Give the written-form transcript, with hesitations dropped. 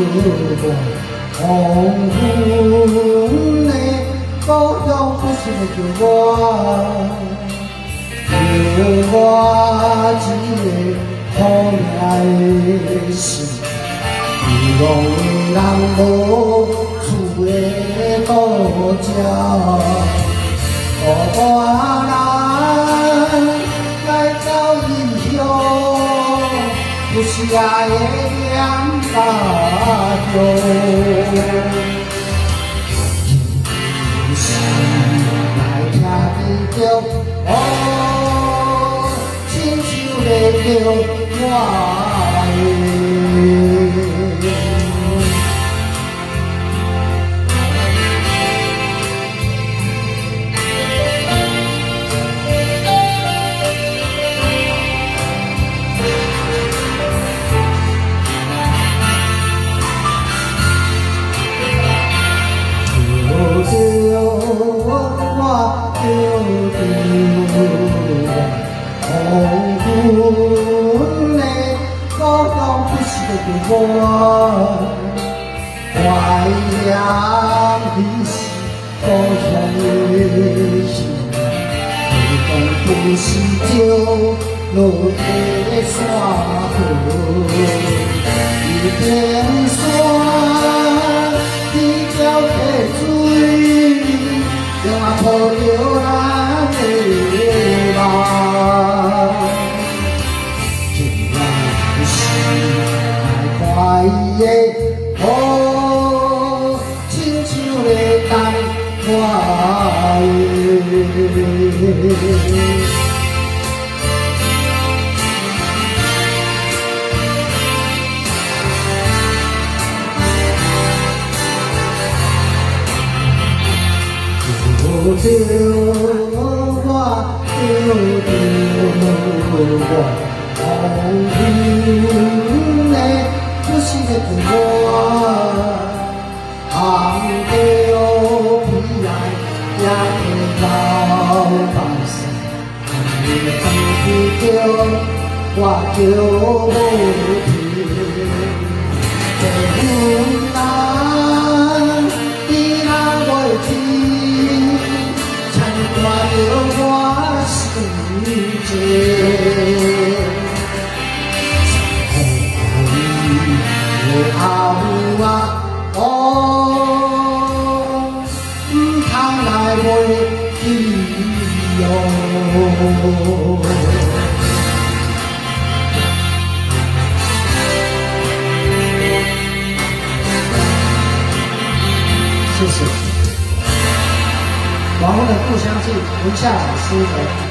我，黄昏的故乡不是咧叫我，叫我一个苦命的心，流浪的人无厝的倒食，孤单人来到异乡，不是爱的念家乡。是来听见著，哦，亲像咧叫我的。叫我，叫著我，黄昏的故乡不是咧叫我，怀念彼时故乡的心，你讲不是石落的山河，伊顶山天桥溪水，永抱著咱的梦。今是来看伊的好，亲像咧等我的。叫我，叫著我，黄昏的不是咧叫我，红着悲哀也会流放心，回去叫我叫无停，结婚人伊若袂去，看著我心情，予伊的阿母啊，哦，毋通来袂记哟。谢谢。黄昏的故乡是文夏老师的。